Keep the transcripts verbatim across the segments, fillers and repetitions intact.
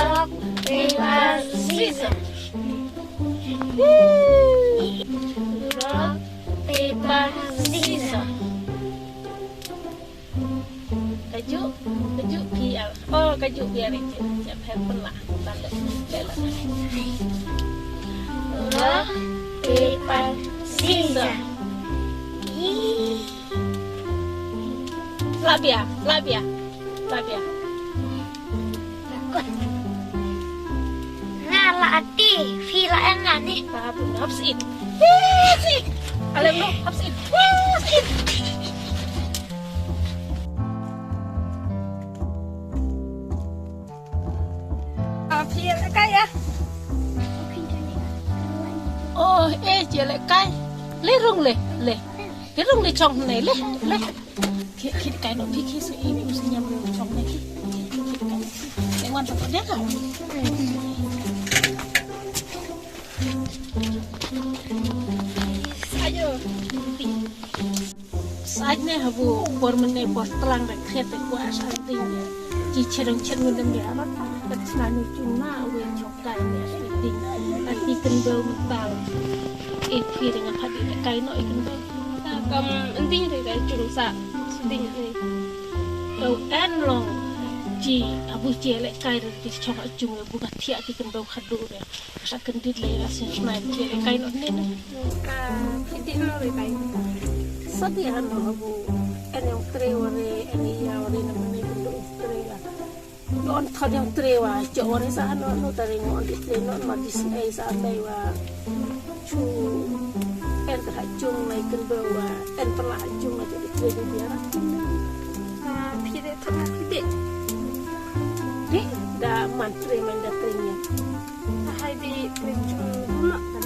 Rock, paper, scissors. Rock, paper, scissors. Ka juh, ka juh phi ar. Oh, ka juh phi ar, ïa, ïa, phi pynlah. Rock, paper, scissors. Lah biang, lah biang, lah biang. Nga la ati, phi la eng nga ni. Ba bu hap sin. Hap sin. Alem no, hap sin. Hap sin. Ah, phi la kai ya? Oh, eh, je le kai. Le rung le, le. Le rung le chong ne, le, le. Ki, ki kai no, phi ki su i, u su nyam le chong ne ki. Ki kai no. Le wan to dia ka. Ayo. Sait ne habu por mene por tlang da khet da kwa sa ding ya. Ji chereng chereng dem ya rat. Kat sna nu chun na we chok kai ne sa ding. Ati ken do mental. E phi ding apa di kai no iken do. Kam ending de kai chung sa ding ne. Tau en long. Ji habu ji le kai de chok chung bu ka thiah ki ken do khadu de. Sa kyndit le la sien sna ki le kai no ne ne. Ka phi dih no le kai. Sa dih hano habu en ïong tre ware en ïa ware na mane kyndu tre la. Don thad ïong tre wa chok ware sa hano no ta ring on dih tre no ma dih sne sa dai wa. Chu en ta ha chung mai kyndu wa en pala ha chung mai dih tre dih biara. Phi dih thad na phi dih. Dih da man tre man da tre ïa. Hai di prin chung guna kan.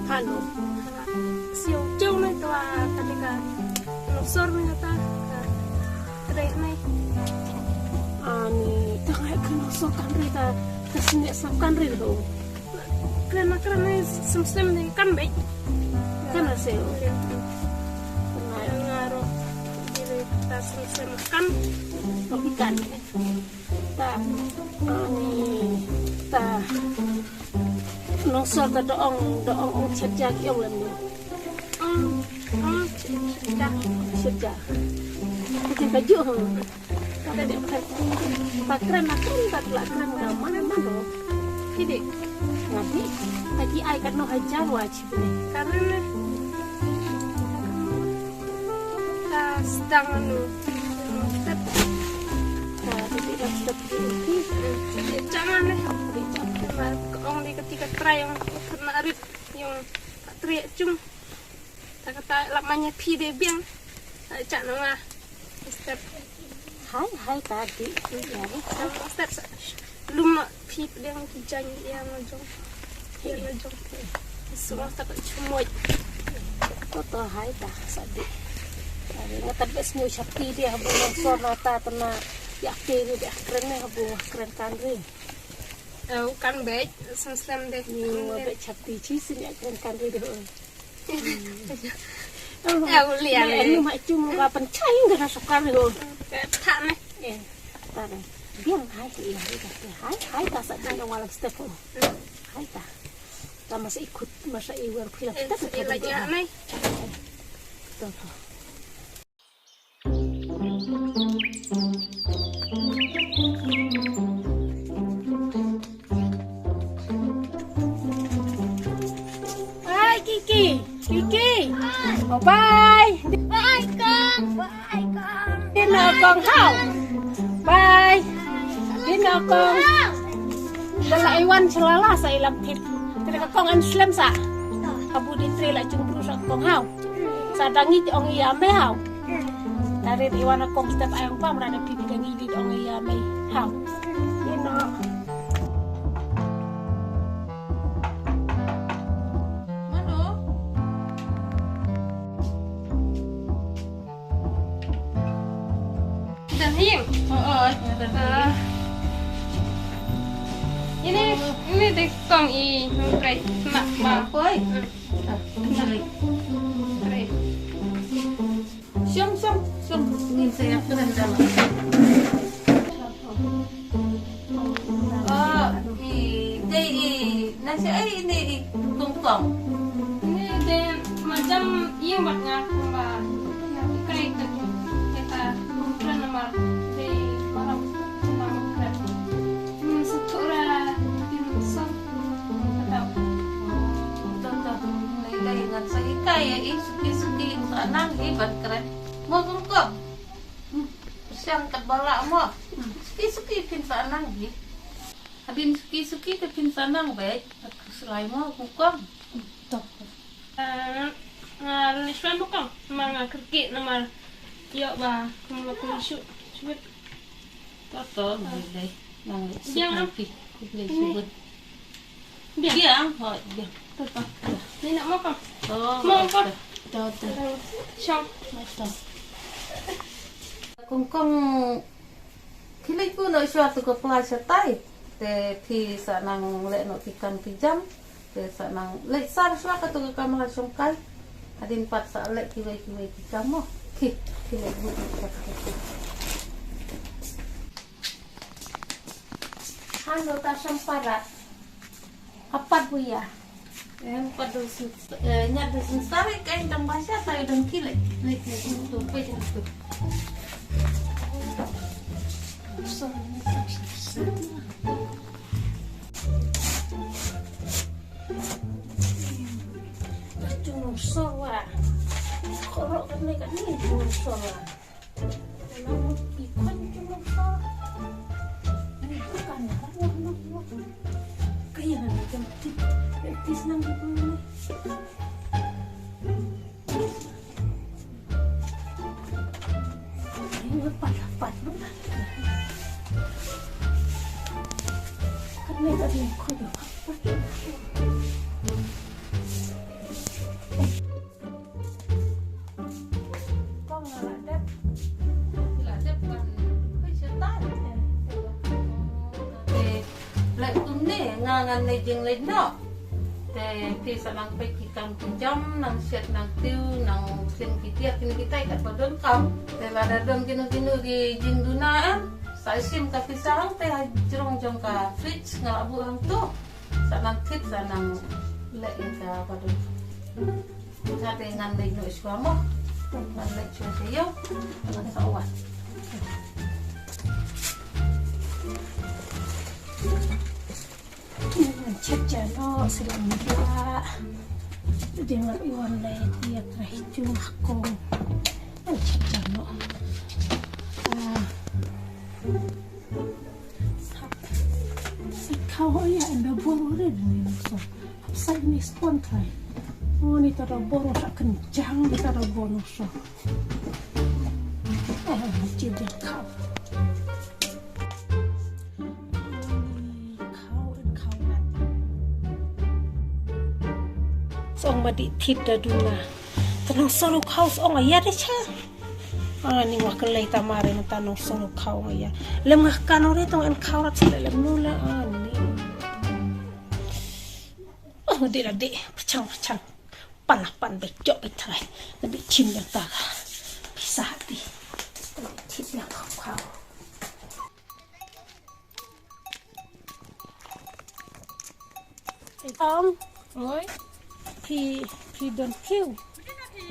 Hano. Siu chung nai twa kan ka. Nongsor nai ta ka. Tre nai. Ani ta hai kan nongsor kan re ta. Ka sini sam kan re do. Kren na kren nai sem sem nai kan be. Kan na siu. Kan na ngaro. Jadi ta sem sem kan. Tapi kan. Ta, ani, ta. Nongsor ta da ong, da ong, ong chet ja ki ong lem ni. Ong, ong chet ja. Chet ja. Kita ka ju ha. Ta de ka. Ta kren na kren ta la kren da man man do. Ki de. Ngati. Ta ki ai ka no hajar wa chi ne. Karen ne. Ta sedang anu. Step. Ta dei la step. Jangan deh. Mar ong di ketika try ong kena rit ong try chung. Ta kata lak manya phi de biang. Ta chak nanga. Step. Hai, hai, ta di. Ya, ni. Step sa. Lum no phi pdiang ki jang ya ma jong. Ya ma jong. Semua sa ka chumoi. To to hai ta sa di. Ari nga ta bes mu chapti di habu nongsor na ta tana. Ya ti di de kren ne habu kren kan ri. Au kan be sem sem de. Ni wa be chapti chi sin ya kren kan ri de. Au lian. Enu ma chung ka pen chai ka na sukar ni ho. Tha ne. Eh, ta ne. Biang hai ti hai ta. Hai, hai ta sa dang wala step ho. Hai ta. Ta masa ikut, masa iwar pila step. Ila ja ne. To to. Bye, Kiki. Kiki. Bye. Oh, bye. Bye, Kong. Bye, Kong. Dino, Kong, hau. Bye. Dino, Kong. Dala iwan shalala sa ilam pit. Kata ka Kong an slem sa. Abu di tre la chung bru sa Kong hau. Sa dangi ti ong iya me hau. Tare di wana Kong step ayang pam rana pipi dangi di ong iya me hau. Ino. Mano? Dan hing. Oh, oh, dan hing. Ini, ini deh Kong i nungkai kena ma. Koi. Shum, shum, shum. Ngin saya kena dalam. Oh, Sa ai ine i kongkong. Ine de macam ïing bad nga kumba ïa kai ka kita kumba namar de malam kumba kret. Hmm, satu ra tin sat kata. Tonton, ine dei ngan sa hikai ïa i suki-suki sa nang i ban kret. Mo kongkong. Hmm, siang kat bala mo. Hmm, suki-suki phin sa nang i. Hadien suki-suki te phin sa nang beit. Slai mo kongkong. Tok. Ah, nga lei slai mo kong. Namar nga kyrkieh namar ïoh ba kum ba kum shu shu. To to, lei lei. Nang lei. Biang am. Pi, lei shu. Biang. Biang, ho, biang. To to. Ni nak mo kong. Oh, mo kong. To to. Shong. To. Kongkong. Khie leit buh noh shuwa tu ka pla shatai. Te phi sa nang leh noh ki kam ki jam. Te sa nang leit sar shuwa katu ka kamra shongkai. Hadien pat sa leh kiwei kiwei ki kam mo. Khie, khie leit buh noh shuwa katu. Hano ta shong parat. Apat buya. Em, pat dul sin, eh, ñiad dul sin sari ka in tang basha ta i dang ki leit, leit, leit, tu, pe jang tu. Sorry. Sorry. Sorry. Kong nga la dep. Nga la dep ban poi sha tai. Te leh kumne nga ngan leit jingleit noh. Te phi sa nang peit ki kam ki jam, nang shet nang tiew, nang sien ki tiar kine kitai kat ba donkam. Te lada don kino kino ki jingduna em, sa shim ka pisa hangte ha jrong jong ka fridge nga la buh hangto. Sa nang kit sa nang leh ïa ka ba donkam. Nga te ngan leit noh shuwa mo. Ngan leit shuwa sha ïew. Ngan sa wan. Ngan check ja noh sha la mynta. Te ngan wan leit ïa ka jong kong. Ngan check ja noh. Ah. Hap. Khaw ïa enda bor re ni so. Hap sai ni spon kai. Oh, ni ta da bor sa kenjang ni ta da bor so. Eh, ci de khaw. Khaw en khaw na. Song ma di thit da duna. Tanang song khaw song ïa de cha. Ani nga kylli ta mare mynta nong song khaw nga ïa. Lem nga ka nong ri tong en khaw rat sele lem nu la ani. Oh, de la de, pachang pachang. Pan la pan be jok be trai. Na be chim yang ta ga. Pisa ti. Chim yang khaw khaw. Ong. Oi. Phi, phi don kiew.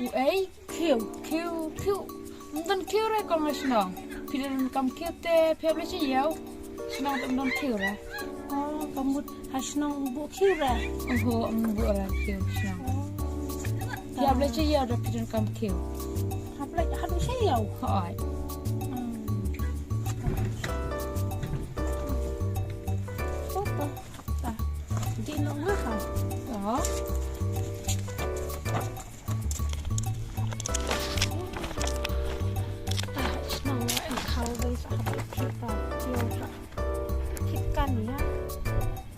U ei? Kiew, kiew, kiew. Ym don kiew re kong ha shnong. Phi don kam kiew te phi hap leit sha ïew. Shnong te ym don kiew re. Oh, ka mut ha shnong ym buh kiew re. Oho, ym buh re kiew shnong. Phi hap leit sha ïew da phi don kam kiew. Hap leit haduh sha ïew. Hooid. Di no nga ha. Oh. Ta shnong nga en khaw dei sa ha bai thit ta. Yo ta. Thit kan ya.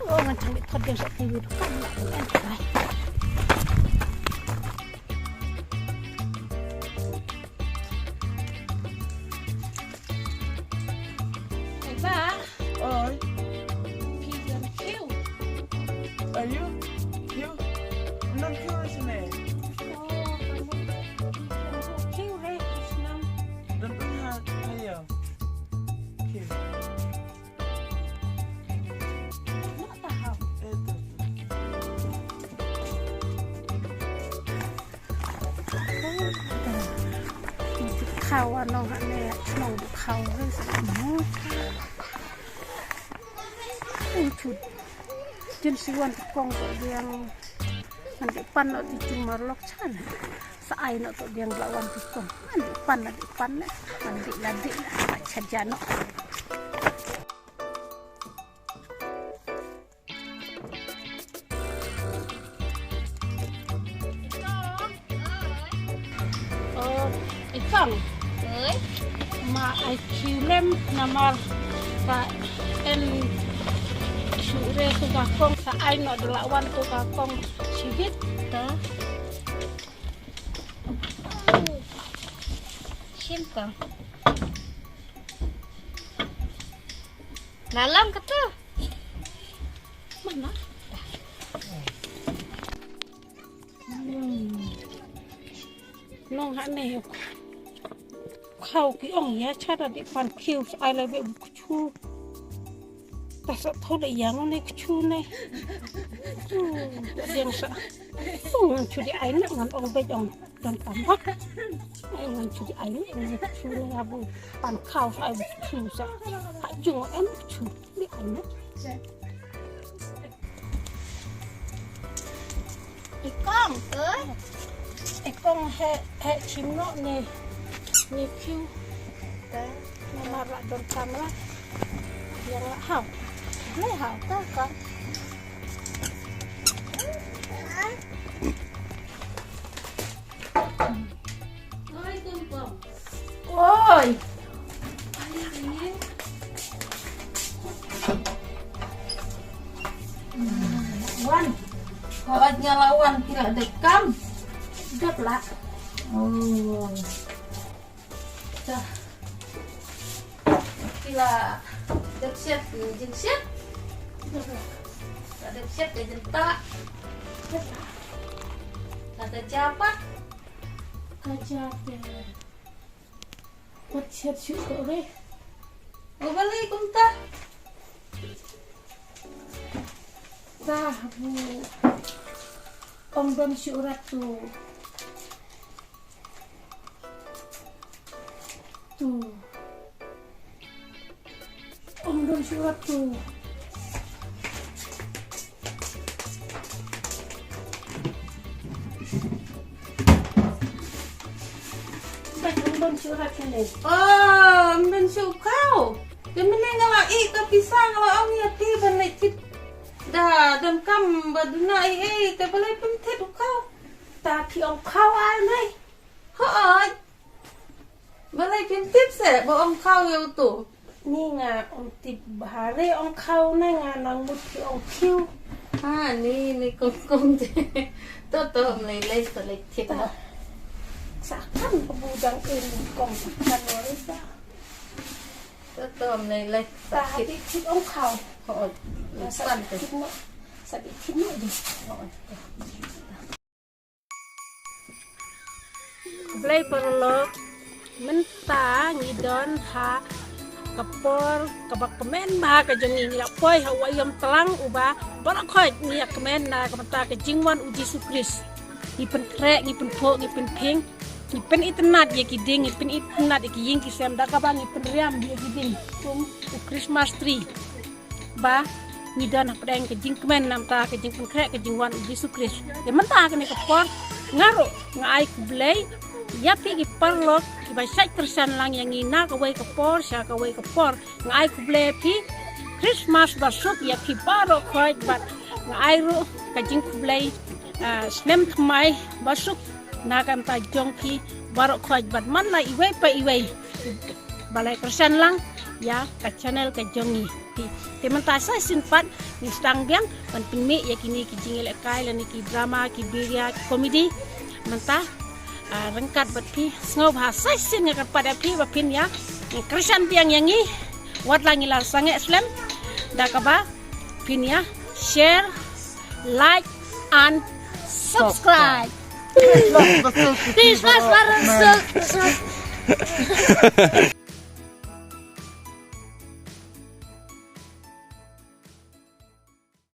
Oh, ngan chang di thot dei sa ti wi kan la en khaw. Oi. Phi don kiew? Ayu? Kiew? Ym don kiew re shane. Oh, ka mut kiew re ka shnong. Don pynha ha ïew. Kiew. Noh ta hap. Eh, to, to. Khaw wa nong ha ne, nong khaw re sa mo. Ung chut. Jin si wan tu kong tu diang. Ngan di pan no di jumar lok chan. Sa ai no tu diang la wan tu kong. Ngan di pan la di pan ne. Ngan di la di la. Sa jan no. Oh, i kong. Oi. Ma ai kiu lem namar ka en shu re tu ka kong sa ai no de la wan tu ka kong shibit. Ta. Shim kong. Lalam kata. Mana? Hmm. Nong ha ne. Khaw ki ong ya cha da di pan kiu sa ai la be bu kchu. Ta sa tho da yang ne kchu ne. Chu, yang sa. Ngan chu di ai ne ngan ong be ong. Don tam ha. Ai ngan chu di ai ne ngan chu ne abu pan khaw sa ai bu chu sa. Ha jung em chu di ai ne. Ikong, eh? Ikong he he chim no ne ne kiu. Te ne mar la don tam la. Yang la hau. Ne hau ta ka. Oi. Wan. Hooid nga la wan ki la dep kam. Dep la. Oh. Dah. Ki la dep siat ki jingsiat. La dep siat ki jingtah. La ka japat. Ka japat. Wat siat shu ko re. Wa balei kumta? Ta bu ong don shu rat tu. Tu. Ong don shu rat tu. Ong don shu rat kane. Oh, ong don shu khaw. Te mynne nga la ïeh ka pisa nga la ong ïa phi ban leit thied. Da don kam ba duna ei ei te balei phin thied u khaw. Ta phi ong khaw ai nai. Hooid. Balei phin tip se ba ong khaw ïa uto. Ni nga ong tip ba hare ong khaw ne nga nang mut phi ong khiu. Ha ni ni kong kong te. To to mlei lei to lei tip. Ta. Sa kan ba bu dang in kong kan wari ta. To to mlei lei. Ta sa tip. Hati tip ong khaw. Hooid. Sa tip no. Sa tip no di. Hooid. Khublei paralok, mynta ngi don ha ka por kaba kmen bha ka jong ngi, ngi la poi ha u aïom tlang uba baroh khoit ngi ïa kmen na ka bynta ka jingwan u Jisu Khrist. Ngi pynkhreh, ngi pynphuh, ngi pynphieng, ngi pynitynnad ïa ki dieng, ngi pynitynnad ïa ki ïing ki sem da kaba ngi pynriam ïa ki dieng kum u Christmas tree. Ba ngi don hapdeng ka jingkmen namar ka jingpynkhreh ka jingwan u Jisu Khrist. Te mynta kane ka por nga ruh nga ai khublei ïa phi ki paralok kiba shait kyrshan lang ïa ngi na kawei ka por sha kawei ka por. Nga ai khublei ïa phi Christmas basuk ïa phi baroh khoit bad nga ai ruh ka jingkhublei, ah, snem thymmai basuk na ka bynta jong phi baroh khoit bad man la iwei pa iwei ba la kyrshan lang ïa ka channel ka jong ngi. Te, te mynta sa shisien pat ngi sdang biang ban pynmih ïa kine ki jingïalehkai lane ki drama, ki biria, ki komedi. Mynta, ah, ryngkat bad phi sngewbha sa shisien nga kyrpad ïa phi ba phin ïa kyrshan biang ïa ngi. Wat la ngi la sangeh slem da kaba phin ïa share, like and subscribe. Please, Christmas.